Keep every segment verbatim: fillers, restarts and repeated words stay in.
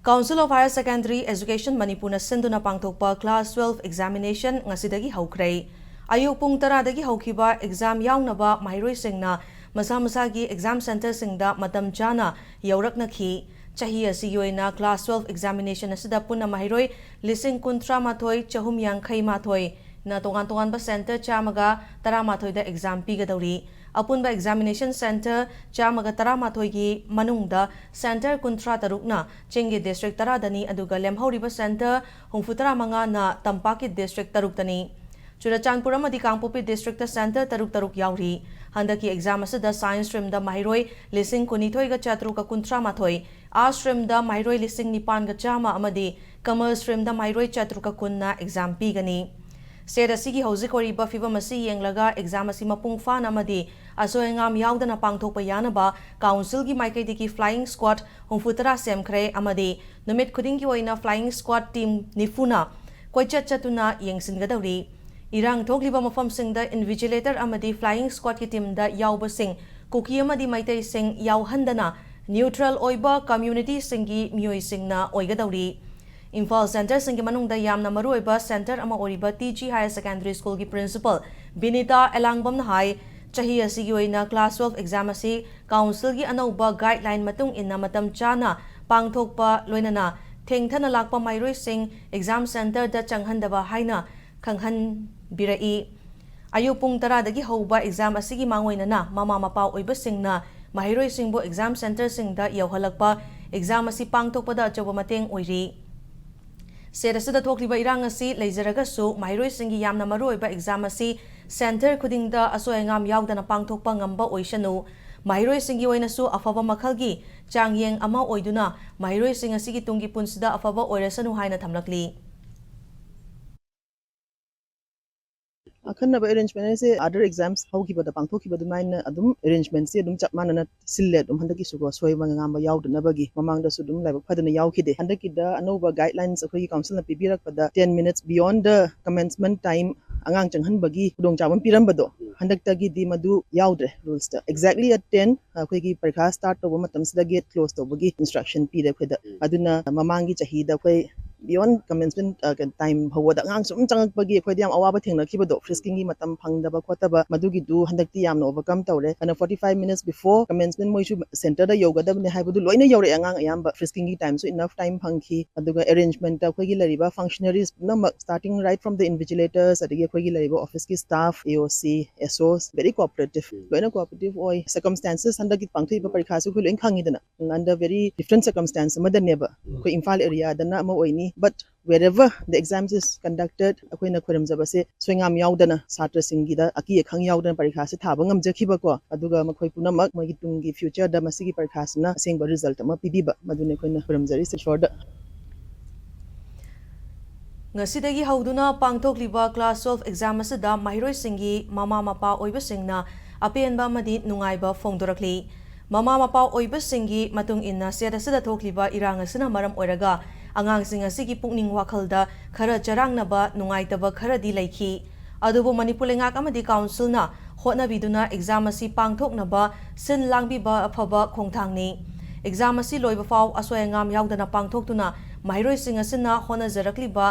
Council of Higher Secondary Education ꯃꯅꯤꯄꯨꯔꯅ ꯁꯤꯟꯗꯨꯅ ꯄꯥꯡꯊꯣꯛꯄ Class twelve examination ꯉꯁꯤꯗꯒꯤ ꯍꯧꯈ꯭ꯔꯦ꯫ ꯑꯌꯨꯛ ꯄꯨꯡ ꯇꯔꯥꯗꯒꯤ ꯍꯧꯈꯤꯕ exam ꯌꯥꯎꯅꯕ ꯃꯍꯩꯔꯣꯏꯁꯤꯡꯅ ꯃꯁꯥ ꯃꯁꯥꯒꯤ exam centreꯁꯤꯡꯗ ꯃꯇꯝ ꯆꯥꯅ ꯌꯧꯔꯛꯅꯈꯤ꯫ ꯆꯍꯤ ꯑꯁꯤꯒꯤ ꯑꯣꯏꯅ Class twelve examination ꯑꯁꯤꯗ ꯄꯨꯟꯅ ꯃꯍꯩꯔꯣꯏ ꯂꯤꯁꯤꯡ ꯀꯨꯟꯊ꯭ꯔꯥ ꯃꯥꯊꯣꯏ ꯆꯍꯨꯝ ꯌꯥꯡꯈꯩ ꯃꯥꯊꯣꯏꯅ ꯇꯣꯉꯥꯟ ꯇꯣꯉꯥꯟꯕ centre ꯆꯥꯝꯃꯒ ꯇꯔꯥꯃꯥꯊꯣꯏꯗ exam ꯄꯤꯒꯗꯧꯔꯤ꯫ ꯑꯄꯨꯟꯕ examination centre ꯆꯥꯝꯃꯒ ꯇꯔꯥꯃꯥꯊꯣꯏꯒꯤ ꯃꯅꯨꯡꯗ centre ꯀꯨꯟꯊ꯭ꯔꯥ ꯇꯔꯨꯛꯅ ꯆꯤꯡꯒꯤ district ꯇꯔꯥꯗꯅꯤ, ꯑꯗꯨꯒ ꯂꯦꯝꯍꯧꯔꯤꯕ centre ꯍꯨꯝꯐꯨꯇꯔꯥ ꯃꯉꯥꯅ ꯇꯝꯄꯥꯛꯀꯤ district ꯇꯔꯨꯛꯇꯅꯤ꯫ ꯆꯨꯔꯆꯥꯟꯄꯨꯔ ꯑꯃꯗꯤ ꯀꯥꯡꯄꯣꯛꯄꯤ districtꯇ centre ꯇꯔꯨꯛ ꯇꯔꯨꯛ ꯌꯥꯎꯔꯤ꯫ ꯍꯟꯗꯛꯀꯤ exam ꯑꯁꯤꯗ science streamꯗ ꯃꯍꯩꯔꯣꯏ ꯂꯤꯁꯤꯡ ꯀꯨꯟꯅꯤꯊꯣꯏꯒ ꯆꯥꯇ꯭ꯔꯨꯛꯀ ꯀꯨꯟꯊ꯭ꯔꯥ ꯃꯥꯊꯣꯏ, arts streamꯗ ꯃꯍꯩꯔꯣꯏ ꯂꯤꯁꯤꯡ ꯅꯤꯄꯥꯟꯒ ꯆꯥꯝꯃ ꯑꯃꯗꯤ commerce streamꯗ ꯃꯍꯩꯔꯣꯏ ꯆꯥꯇ꯭ꯔꯨꯛꯀ ꯀꯨꯟꯅ exam ꯄꯤꯒꯅꯤ꯫ State ꯑꯁꯤꯒꯤ ꯍꯧꯖꯤꯛ ꯑꯣꯏꯔꯤꯕ ꯐꯤꯕꯝ ꯑꯁꯤ ꯌꯦꯡꯂꯒ exam ꯑꯁꯤ ꯃꯄꯨꯡ ꯐꯥꯅ ꯑꯃꯗꯤ ꯑꯁꯣꯏ ꯑꯉꯥꯝ ꯌꯥꯎꯗꯅ ꯄꯥꯡꯊꯣꯛꯄ ꯌꯥꯅꯕ councilꯒꯤ ꯃꯥꯏꯀꯩꯗꯒꯤ flying squad ꯍꯨꯝꯐꯨꯇꯔꯥ ꯁꯦꯝꯈ꯭ꯔꯦ ꯑꯃꯗꯤ ꯅꯨꯃꯤꯠ ꯈꯨꯗꯤꯡꯒꯤ ꯑꯣꯏꯅ flying squad team ꯅꯤꯐꯨꯅ ꯀꯣꯏꯆꯠ ꯆꯠꯇꯨꯅ ꯌꯦꯡꯁꯤꯟꯒꯗꯧꯔꯤ꯫ ꯏꯔꯥꯡ ꯊꯣꯛꯂꯤꯕ ꯃꯐꯝꯁꯤꯡꯗ invigilator ꯑꯃꯗꯤ flying squadꯀꯤ teamꯗ ꯌꯥꯎꯕꯁꯤꯡ ꯀꯨꯀꯤ ꯑꯃꯗꯤ ꯃꯩꯇꯩꯁꯤꯡ ꯌꯥꯎꯍꯟꯗꯅ neutral ꯑꯣꯏꯕ communityꯁꯤꯡꯒꯤ ꯃꯤꯑꯣꯏꯁꯤꯡꯅ ꯑꯣꯏꯒꯗꯧꯔꯤ꯫ ꯏꯝꯐꯥꯜ centreꯁꯤꯡꯒꯤ ꯃꯅꯨꯡꯗ ꯌꯥꯝꯅ ꯃꯔꯨꯑꯣꯏꯕ centre ꯑꯃ ꯑꯣꯏꯔꯤꯕ ꯇꯤ ꯖꯤ Higher Secondary Schoolꯒꯤ principal ꯕꯤꯅꯤꯇꯥ ꯑꯦꯂꯥꯡꯕꯝꯅ ꯍꯥꯏ, ꯆꯍꯤ ꯑꯁꯤꯒꯤ ꯑꯣꯏꯅ Class twelve exam ꯑꯁꯤ councilꯒꯤ ꯑꯅꯧꯕ guideline ꯃꯇꯨꯡ ꯏꯟꯅ ꯃꯇꯝ ꯆꯥꯅ ꯄꯥꯡꯊꯣꯛꯄ ꯂꯣꯏꯅꯅ ꯊꯦꯡꯊꯅ ꯂꯥꯛꯄ ꯃꯍꯩꯔꯣꯏꯁꯤꯡ exam centreꯗ ꯆꯪꯍꯟꯗꯕ ꯍꯥꯏꯅ ꯈꯪꯍꯟꯕꯤꯔꯛꯏ꯫ ꯑꯌꯨꯛ ꯄꯨꯡ ꯇꯔꯥꯗꯒꯤ ꯍꯧꯕ exam ꯑꯁꯤꯒꯤ ꯃꯥꯡꯑꯣꯏꯅꯅ ꯃꯃꯥ ꯃꯄꯥ ꯑꯣꯏꯕꯁꯤꯡꯅ ꯃꯍꯩꯔꯣꯏꯁꯤꯡꯕꯨ exam centreꯁꯤꯡꯗ ꯌꯧꯍꯜꯂꯛꯄ exam ꯑꯁꯤ ꯄꯥꯡꯊꯣꯛꯄꯗ ꯑꯆꯧꯕ ꯃꯇꯦꯡ ꯑꯣꯏꯔꯤ꯫ State ꯑꯁꯤꯗ ꯊꯣꯛꯂꯤꯕ ꯏꯔꯥꯡ ꯑꯁꯤ ꯂꯩꯖꯔꯒꯁꯨ ꯃꯍꯩꯔꯣꯏꯁꯤꯡꯒꯤ ꯌꯥꯝꯅ ꯃꯔꯨꯑꯣꯏꯕ exam ꯑꯁꯤ centre ꯈꯨꯗꯤꯡꯗ ꯑꯁꯣꯏ ꯑꯉꯥꯝ ꯌꯥꯎꯗꯅ ꯄꯥꯡꯊꯣꯛꯄ ꯉꯝꯕ ꯑꯣꯏꯁꯅꯨ꯫ ꯃꯍꯩꯔꯣꯏꯁꯤꯡꯒꯤ ꯑꯣꯏꯅꯁꯨ ꯑꯐꯕ ꯃꯈꯜꯒꯤ ꯆꯥꯡꯌꯦꯡ ꯑꯃ ꯑꯣꯏꯗꯨꯅ ꯃꯍꯩꯔꯣꯏꯁꯤꯡ ꯑꯁꯤꯒꯤ ꯇꯨꯡꯒꯤ ꯄꯨꯟꯁꯤꯗ ꯑꯐꯕ ꯑꯣꯏꯔꯁꯅꯨ ꯍꯥꯏꯅ ꯊꯝꯂꯛꯂꯤ꯫ ꯑꯈꯟꯅꯕ arrangement ꯍꯥꯏꯁꯦ other exams ꯍꯧꯈꯤꯕꯗ ꯄꯥꯡꯊꯣꯛꯈꯤꯕ ꯑꯗꯨꯃꯥꯏꯅ ꯑꯗꯨꯝ arrangementꯁꯦ ꯑꯗꯨꯝ ꯆꯞ ꯃꯥꯟꯅꯅ ꯁꯤꯜꯂꯦ꯫ ꯑꯗꯨꯝ ꯍꯟꯗꯛꯀꯤꯁꯨꯀꯣ ꯁꯣꯏꯕ ꯉꯥꯝꯕ ꯌꯥꯎꯗꯅꯕꯒꯤ꯫ ꯃꯃꯥꯡꯗꯁꯨ ꯑꯗꯨꯝ ꯂꯥꯏꯕꯛ ꯐꯗꯅ ꯌꯥꯎꯈꯤꯗꯦ꯫ ꯍꯟꯗꯛꯀꯤꯗ ꯑꯅꯧꯕ guidelines ꯑꯩꯈꯣꯏꯒꯤ councilꯅ ꯄꯤꯕꯤꯔꯛꯄꯗ ten minutes beyond the commencement time ꯑꯉꯥꯡ ꯆꯪꯍꯟꯕꯒꯤ ꯈꯨꯗꯣꯡꯆꯥꯕ ꯑꯃ ꯄꯤꯔꯝꯕꯗꯣ, ꯎꯝ꯫ ꯍꯟꯗꯛꯇꯒꯤꯗꯤ ꯃꯗꯨ ꯌꯥꯎꯗ꯭ꯔꯦ ꯔꯨꯜꯁꯇ꯫ Exactly at ten ꯑꯩꯈꯣꯏꯒꯤ ꯄꯔꯤꯈꯥ ꯁ꯭ꯇꯥꯔꯠ ꯇꯧꯕ ꯃꯇꯝꯁꯤꯗ ꯒꯦꯠ ꯀ꯭ꯂꯣꯁ ꯇꯧꯕꯒꯤ ꯏꯟꯁꯇ꯭ꯔꯛꯁꯟ ꯄꯤꯔꯦ ꯑꯩꯈꯣꯏꯗ꯫ ꯎꯝ꯫ ꯑꯗꯨꯅ ꯃꯃꯥꯡꯒꯤ ꯆꯍꯤꯗ ꯑꯩꯈꯣꯏ beyond commencement time ꯐꯥꯎꯕꯗ ꯑꯉꯥꯡ ꯁꯨꯝ ꯆꯪꯉꯛꯄꯒꯤ ꯑꯩꯈꯣꯏꯗ ꯌꯥꯝ ꯑꯋꯥꯕ ꯊꯦꯡꯅꯈꯤꯕꯗꯣ, ꯐ꯭ꯔꯤꯁꯀꯤꯡꯒꯤ ꯃꯇꯝ ꯐꯪꯗꯕ ꯈꯣꯠꯇꯕ, ꯃꯗꯨꯒꯤꯗꯨ ꯍꯟꯗꯛꯇꯤ ꯌꯥꯝꯅ ꯑꯣꯚꯔꯀꯝ ꯇꯧꯔꯦ꯫ ꯑꯗꯨꯅ forty five minutes before commencement ꯃꯣꯏꯁꯨ ꯁꯦꯟꯇꯔꯗ ꯌꯧꯒꯗꯕꯅꯦ ꯍꯥꯏꯕꯗꯨ ꯂꯣꯏꯅ ꯌꯧꯔꯛꯑꯦ꯫ ꯑꯉꯥꯡ ꯑꯌꯥꯝꯕ ꯐ꯭ꯔꯤꯁꯀꯤꯡꯒꯤ ꯇꯥꯏꯝꯁꯨ enough time ꯐꯪꯈꯤ꯫ ꯑꯗꯨꯒ ꯑꯦꯔꯦꯟꯖꯃꯦꯟꯠꯇ ꯑꯩꯈꯣꯏꯒꯤ ꯂꯩꯔꯤꯕ ꯐꯪꯁꯅꯔꯤꯁ ꯄꯨꯝꯅꯃꯛ, starting right from the invigilators ꯑꯗꯒꯤ ꯑꯩꯈꯣꯏꯒꯤ ꯂꯩꯔꯤꯕ ꯑꯣꯐꯤꯁꯀꯤ staff, AOC, SOs, very cooperative, ꯎꯝ꯫ ꯂꯣꯏꯅ ꯀꯣꯑꯣꯄꯔꯦꯇꯤꯚ ꯑꯣꯏ꯫ ꯁꯔꯀꯝꯁ꯭ꯇꯥꯟꯁꯦꯁ ꯍꯟꯗꯛꯀꯤ ꯄꯥꯡꯊꯣꯛꯏꯕ ꯄꯔꯤꯈꯥꯁꯨ ꯑꯩꯈꯣꯏ ꯂꯣꯏꯅ ꯈꯪꯉꯤꯗꯅ꯫ Under very different circumstance ꯑꯃꯗꯅꯦꯕ ꯑꯩꯈꯣꯏ ꯏꯝꯐꯥꯜ ꯑꯦꯔꯤꯌꯥꯗꯅ ꯑꯃ ꯑꯣꯏꯅꯤ, but wherever the exams is conducted ꯑꯩꯈꯣꯏꯅ ꯈꯣꯏꯔꯝꯖꯕꯁꯦ ꯁꯣꯏꯉꯥꯝ ꯌꯥꯎꯗꯅ, ꯁꯥꯇ꯭ꯔꯁꯤꯡꯒꯤꯗ ꯑꯀꯤ ꯑꯈꯪ ꯌꯥꯎꯗꯅ ꯄꯔꯤꯈꯥꯁꯦ ꯊꯥꯕ ꯉꯝꯖꯈꯤꯕꯀꯣ꯫ ꯑꯗꯨꯒ ꯃꯈꯣꯏ ꯄꯨꯝꯅꯃꯛ ꯃꯣꯏꯒꯤ ꯇꯨꯡꯒꯤ ꯐ꯭ꯌꯨꯆꯔꯗ ꯃꯁꯤꯒꯤ ꯄꯔꯤꯈꯥꯁꯤꯅ ꯑꯁꯦꯡꯕ ꯔꯤꯖꯜꯠ ꯑꯃ ꯄꯤꯕꯤꯕ, ꯃꯗꯨꯅꯤ ꯑꯩꯈꯣꯏꯅ ꯈꯣꯏꯔꯝꯖꯔꯤꯁꯦ ꯏꯁꯣꯔꯗ꯫ ꯉꯁꯤꯗꯒꯤ ꯍꯧꯗꯨꯅ ꯄꯥꯡꯊꯣꯛꯂꯤꯕ ꯀ꯭ꯂꯥꯁ ꯇꯨꯋꯦꯜꯐ ꯑꯦꯛꯖꯥꯝ ꯑꯁꯤꯗ ꯃꯍꯩꯔꯣꯏꯁꯤꯡꯒꯤ ꯃꯃꯥ ꯃꯄꯥ ꯑꯣꯏꯕꯁꯤꯡꯅ ꯑꯄꯦꯟꯕ ꯑꯃꯗꯤ ꯅꯨꯡꯉꯥꯏꯕ ꯐꯣꯡꯗꯣꯔꯛꯂꯤ꯫ ꯃꯃꯥ ꯃꯄꯥ ꯑꯣꯏꯕꯁꯤꯡꯒꯤ ꯃꯇꯨꯡ ꯏꯟꯅ, ꯁ꯭ꯇꯦꯠ ꯑꯁꯤꯗ ꯊꯣꯛꯂꯤꯕ ꯏꯔꯥꯡ ꯑꯁꯤꯅ ꯃꯔꯝ ꯑꯣꯏꯔꯒ ꯑꯉꯥꯡꯁꯤꯡ ꯑꯁꯤꯒꯤ ꯄꯨꯛꯅꯤꯡ ꯋꯥꯈꯜꯗ ꯈꯔ ꯆꯔꯥꯡꯅꯕ, ꯅꯨꯡꯉꯥꯏꯇꯕ ꯈꯔꯗꯤ ꯂꯩꯈꯤ꯫ ꯑꯗꯨꯕꯨ ꯃꯅꯤꯄꯨꯔ ꯂꯩꯉꯥꯛ ꯑꯃꯗꯤ ꯀꯥꯎꯟꯁꯤꯜꯅ ꯍꯣꯠꯅꯕꯤꯗꯨꯅ ꯑꯦꯛꯖꯥꯝ ꯑꯁꯤ ꯄꯥꯡꯊꯣꯛꯅꯕ ꯁꯤꯟ ꯂꯥꯡꯕꯤꯕ ꯑꯐꯕ ꯈꯣꯡꯊꯥꯡꯅꯤ꯫ ꯑꯦꯛꯖꯥꯝ ꯑꯁꯤ ꯂꯣꯏꯕ ꯐꯥꯎ ꯑꯁꯣꯏ ꯑꯉꯥꯝ ꯌꯥꯎꯗꯅ ꯄꯥꯡꯊꯣꯛꯇꯨꯅ ꯃꯍꯩꯔꯣꯏꯁꯤꯡ ꯑꯁꯤꯅ ꯍꯣꯠꯅꯖꯔꯛꯂꯤꯕ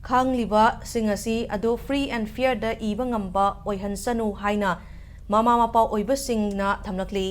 ꯈꯪꯂꯤꯕꯁꯤꯡ ꯑꯁꯤ ꯑꯗꯨ free and fairꯗ ꯏꯕ ꯉꯝꯕ ꯑꯣꯏꯍꯟꯁꯅꯨ ꯍꯥꯏꯅ ꯃꯃꯥ ꯃꯄꯥ ꯑꯣꯏꯕꯁꯤꯡꯅ ꯊꯝꯂꯛꯂꯤ꯫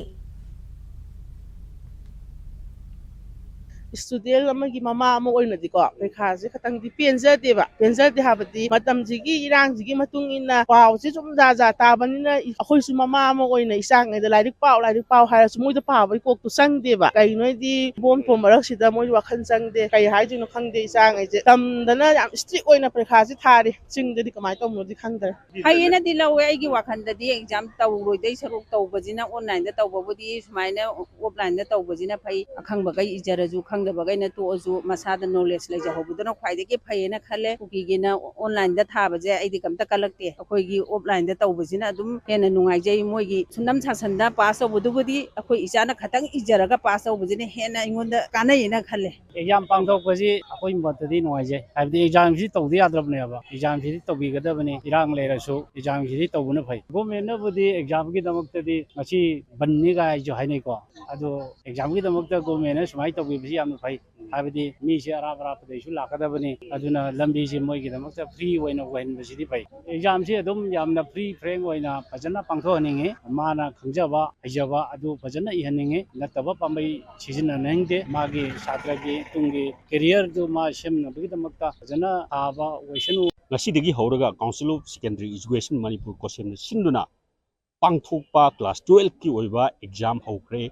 ꯁ꯭ꯇꯨꯗꯦꯟꯠ ꯑꯃꯒꯤ ꯃꯃꯥ ꯑꯃ ꯑꯣꯏꯅꯗꯤꯀꯣ, ꯄꯔꯤꯈꯥꯁꯦ ꯈꯇꯪꯗꯤ ꯄꯦꯟꯖꯗꯦꯕ꯫ ꯄꯦꯟꯖꯗꯦ ꯍꯥꯏꯕꯗꯤ ꯃꯇꯝꯁꯤꯒꯤ ꯏꯔꯥꯡꯁꯤꯒꯤ ꯃꯇꯨꯡ ꯏꯟꯅ ꯄꯥꯎꯁꯦ ꯁꯨꯝ ꯖꯥ ꯖꯥ ꯇꯥꯕꯅꯤꯅ, ꯑꯩꯈꯣꯏꯁꯨ ꯃꯃꯥ ꯑꯃ ꯑꯣꯏꯅ ꯏꯆꯥꯉꯩꯗ ꯂꯥꯏꯔꯤꯛ ꯄꯥꯎ, ꯂꯥꯏꯔꯤꯛ ꯄꯥꯎ ꯍꯥꯏꯔꯁꯨ ꯃꯣꯏꯗ ꯄꯥꯕꯒꯤ ꯀꯣꯛꯇꯣ ꯆꯪꯗꯦꯕ꯫ ꯀꯩꯒꯤꯅꯣ ꯍꯥꯏꯗꯤ ꯕꯣꯝ ꯊꯣꯝ ꯃꯔꯛꯁꯤꯗ ꯃꯣꯏ ꯋꯥꯈꯜ ꯆꯪꯗꯦ꯫ ꯀꯩ ꯍꯥꯏꯗꯣꯏꯅꯣ ꯈꯪꯗꯦ꯫ ꯏꯆꯥꯉꯩꯁꯦ ꯇꯝꯗꯅ ꯌꯥꯝ ꯏꯁꯇ꯭ꯔꯤꯛ ꯑꯣꯏꯅ ꯄꯔꯤꯈꯥꯁꯦ ꯊꯥꯔꯤ꯫ ꯆꯤꯡꯗꯗꯤ ꯀꯃꯥꯏꯅ ꯇꯧꯕꯅꯣꯗꯤ ꯈꯪꯗ꯭ꯔꯦ꯫ ꯐꯩꯌꯦꯅꯗꯤ ꯂꯧꯋꯦ꯫ ꯑꯩꯒꯤ ꯋꯥꯈꯜꯗꯗꯤ ꯑꯦꯛꯖꯥꯝ ꯇꯧꯔꯣꯏꯗꯣꯏ ꯁꯔꯨꯛ ꯇꯧꯕꯁꯤꯅ, ꯑꯣꯟꯂꯥꯏꯟꯗ ꯇꯧꯕꯕꯨꯗꯤ ꯁꯨꯃꯥꯏꯅ ꯑꯣꯐꯂꯥꯏꯟꯗ ꯇꯧꯕꯁꯤꯅ ꯐꯩ꯫ ꯑꯈꯪꯕꯈꯩ ꯏꯖꯔꯁꯨ ꯈꯪ ꯈꯪꯗꯕꯈꯩꯅ ꯇꯣꯛꯑꯁꯨ ꯃꯁꯥꯗ ꯅꯣꯂꯦꯖ ꯂꯩꯖꯍꯧꯕꯗꯨꯅ ꯈ꯭ꯋꯥꯏꯗꯒꯤ ꯐꯩꯌꯦꯅ ꯈꯜꯂꯦ꯫ ꯀꯨꯀꯤꯒꯤꯅ ꯑꯣꯟꯂꯥꯏꯟꯗ ꯊꯥꯕꯁꯦ ꯑꯩꯗꯤ ꯀꯝꯇ ꯀꯜꯂꯛꯇꯦ꯫ ꯑꯩꯈꯣꯏꯒꯤ ꯑꯣꯐꯂꯥꯏꯟꯗ ꯇꯧꯕꯁꯤꯅ ꯑꯗꯨꯝ ꯍꯦꯟꯅ ꯅꯨꯡꯉꯥꯏꯖꯩ꯫ ꯃꯣꯏꯒꯤ ꯁꯨꯅꯝ ꯁꯥꯁꯟꯗ ꯄꯥꯁ ꯇꯧꯕꯗꯨꯕꯨꯗꯤ ꯑꯩꯈꯣꯏ ꯏꯆꯥꯅ ꯈꯇꯪ ꯏꯖꯔꯒ ꯄꯥꯁ ꯇꯧꯕꯁꯤꯅ ꯍꯦꯟꯅ ꯑꯩꯉꯣꯟꯗ ꯀꯥꯟꯅꯩꯌꯦꯅ ꯈꯜꯂꯦ꯫ ꯑꯦꯛꯖꯥꯝ ꯄꯥꯡꯊꯣꯛꯄꯁꯤ ꯑꯩꯈꯣꯏꯒꯤ ꯃꯣꯠꯇꯗꯤ ꯅꯨꯡꯉꯥꯏꯖꯩ꯫ ꯍꯥꯏꯕꯗꯤ ꯑꯦꯛꯖꯥꯝꯁꯤ ꯇꯧꯗ ꯌꯥꯗ꯭ꯔꯕꯅꯦꯕ꯫ ꯑꯦꯛꯖꯥꯝꯁꯤꯗꯤ ꯇꯧꯕꯤꯒꯗꯕꯅꯤ꯫ ꯏꯔꯥꯡ ꯂꯩꯔꯁꯨ ꯑꯦꯛꯖꯥꯝꯁꯤꯗꯤ ꯇꯧꯕꯅ ꯐꯩ꯫ ꯒꯣꯔꯃꯦꯟꯅꯕꯨꯗꯤ ꯑꯦꯛꯖꯥꯝꯒꯤꯗꯃꯛꯇꯗꯤ ꯉꯁꯤ ꯕꯟꯅꯤ ꯀꯥꯏꯁꯨ ꯍꯥꯏꯅꯩꯀꯣ꯫ ꯑꯗꯣ ꯑꯦꯛꯖꯥꯝꯒꯤꯗꯃꯛꯇ ꯒꯣꯔꯃꯦꯟꯅ ꯁꯨꯃꯥꯏꯅ ꯇꯧꯕꯤꯕꯁꯤ ꯌꯥꯝꯅ ꯐꯩ꯫ ꯍꯥꯏꯕꯗꯤ ꯃꯤꯁꯦ ꯑꯔꯥꯞ ꯑꯔꯥꯞꯄꯗꯩꯁꯨ ꯂꯥꯛꯀꯗꯕꯅꯤ꯫ ꯑꯗꯨꯅ ꯂꯝꯕꯤꯁꯦ ꯃꯣꯏꯒꯤꯗꯃꯛꯇ ꯐ꯭ꯔꯤ ꯑꯣꯏꯅ ꯑꯣꯏꯍꯟꯕꯁꯤꯗꯤ ꯐꯩ꯫ ꯑꯦꯛꯖꯥꯝꯁꯤ ꯑꯗꯨꯝ ꯌꯥꯝꯅ ꯐ꯭ꯔꯤ ꯐ꯭ꯔꯦꯡ ꯑꯣꯏꯅ ꯐꯖꯅ ꯄꯥꯡꯊꯣꯛꯍꯟꯅꯤꯡꯉꯤ꯫ ꯃꯥꯅ ꯈꯪꯖꯕ ꯍꯩꯖꯕ ꯑꯗꯨ ꯐꯖꯅ ꯏꯍꯟꯅꯤꯡꯉꯤ꯫ ꯅꯠꯇꯕ ꯄꯥꯝꯕꯩ ꯁꯤꯖꯤꯟꯅꯅꯤꯡꯗꯦ꯫ ꯃꯥꯒꯤ ꯁꯥꯇ꯭ꯔꯒꯤ ꯇꯨꯡꯒꯤ ꯀꯦꯔꯤꯌꯔꯗꯨ ꯃꯥ ꯁꯦꯝꯅꯕꯒꯤꯗꯃꯛꯇ ꯐꯖꯅ ꯊꯥꯕ ꯑꯣꯏꯁꯅꯨ꯫ ꯉꯁꯤꯗꯒꯤ ꯍꯧꯔꯒ Council of Secondary Education Manipur, ꯀꯣꯁꯦꯝꯅ ꯁꯤꯟꯗꯨꯅ ꯄꯥꯡꯊꯣꯛꯄ ꯀ꯭ꯂꯥꯁ ꯇꯨꯌꯦꯜꯐꯀꯤ ꯑꯣꯏꯕ ꯑꯦꯛꯖꯥꯝ ꯍꯧꯈ꯭ꯔꯦ꯫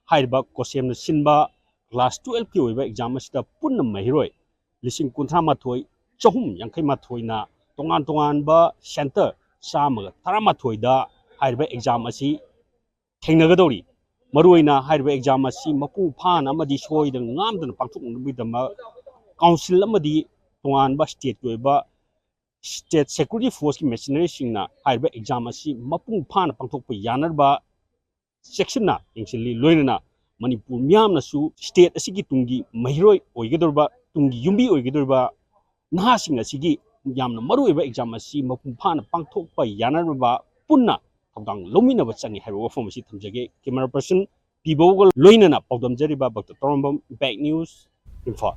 ꯍꯥꯏꯔꯤꯕ ꯀꯣꯁꯦꯝꯅ ꯁꯤꯟꯕ ꯀ꯭ꯂꯥꯁ ꯇꯨꯌꯦꯜꯐꯀꯤ ꯑꯣꯏꯕ ꯑꯦꯛꯖꯥꯝ ꯑꯁꯤꯗ ꯄꯨꯟꯅ ꯃꯍꯩꯔꯣꯏ ꯂꯤꯁꯤꯡ ꯀꯨꯟꯊ꯭ꯔꯥ ꯃꯥꯊꯣꯏ ꯆꯍꯨꯝ ꯌꯥꯡꯈꯩ ꯃꯥꯊꯣꯏꯅ ꯇꯣꯉꯥꯟ ꯇꯣꯉꯥꯟꯕ ꯁꯦꯟꯇꯔ ꯆꯥꯝꯃꯒ ꯇꯔꯥꯃꯥꯊꯣꯏꯗ ꯍꯥꯏꯔꯤꯕ ꯑꯦꯛꯖꯥꯝ ꯑꯁꯤ ꯊꯦꯡꯅꯒꯗꯧꯔꯤ꯫ ꯃꯔꯨꯑꯣꯏꯅ ꯍꯥꯏꯔꯤꯕ ꯑꯦꯛꯖꯥꯝ ꯑꯁꯤ ꯃꯄꯨꯡ ꯐꯥꯅ ꯑꯃꯗꯤ ꯁꯣꯏꯗꯅ ꯉꯥꯝꯗꯅ ꯄꯥꯡꯊꯣꯛꯅꯕꯒꯤꯗꯃꯛ ꯀꯥꯎꯟꯁꯤꯜ ꯑꯃꯗꯤ ꯇꯣꯉꯥꯟꯕ ꯁ꯭ꯇꯦꯠꯀꯤ ꯑꯣꯏꯕ ꯁ꯭ꯇꯦꯠ ꯁꯦꯀ꯭ꯌꯨꯔꯤꯇꯤ ꯐꯣꯔꯁꯀꯤ ꯃꯦꯁꯤꯅꯔꯤꯁꯤꯡꯅ ꯍꯥꯏꯔꯤꯕ ꯑꯦꯛꯖꯥꯝ ꯑꯁꯤ ꯃꯄꯨꯡ ꯐꯥꯅ ꯄꯥꯡꯊꯣꯛꯄ ꯌꯥꯅꯅꯕ ꯆꯦꯛꯁꯤꯟꯅ ꯌꯦꯡꯁꯤꯜꯂꯤ꯫ ꯂꯣꯏꯅꯅ ꯃꯅꯤꯄꯨꯔ ꯃꯤꯌꯥꯝꯅꯁꯨ ꯁ꯭ꯇꯦꯠ ꯑꯁꯤꯒꯤ ꯇꯨꯡꯒꯤ ꯃꯍꯩꯔꯣꯏ ꯑꯣꯏꯒꯗꯧꯔꯤꯕ, ꯇꯨꯡꯒꯤ ꯌꯨꯝꯕꯤ ꯑꯣꯏꯒꯗꯧꯔꯤꯕ ꯅꯍꯥꯁꯤꯡ ꯑꯁꯤꯒꯤ ꯌꯥꯝꯅ ꯃꯔꯨꯑꯣꯏꯕ ꯑꯦꯛꯖꯥꯝ ꯑꯁꯤ ꯃꯄꯨꯡ ꯐꯥꯅ ꯄꯥꯡꯊꯣꯛꯄ ꯌꯥꯅꯅꯕ ꯄꯨꯟꯅ ꯊꯧꯗꯥꯡ ꯂꯧꯃꯤꯟꯅꯕ ꯆꯪꯏ ꯍꯥꯏꯕ ꯋꯥꯐꯝ ꯑꯁꯤ ꯊꯝꯖꯒꯦ꯫ ꯀꯦꯃꯦꯔꯥ ꯄꯔꯁꯟ ꯄꯤꯕꯧꯒ ꯂꯣꯏꯅꯅ ꯄꯥꯎꯗꯝꯖꯔꯤꯕ ꯚꯛꯇ ꯇꯧꯔꯝꯕꯝ, ꯏꯝꯄꯦꯛ ꯅ꯭ꯌꯨꯁ, ꯏꯝꯐꯥꯜ꯫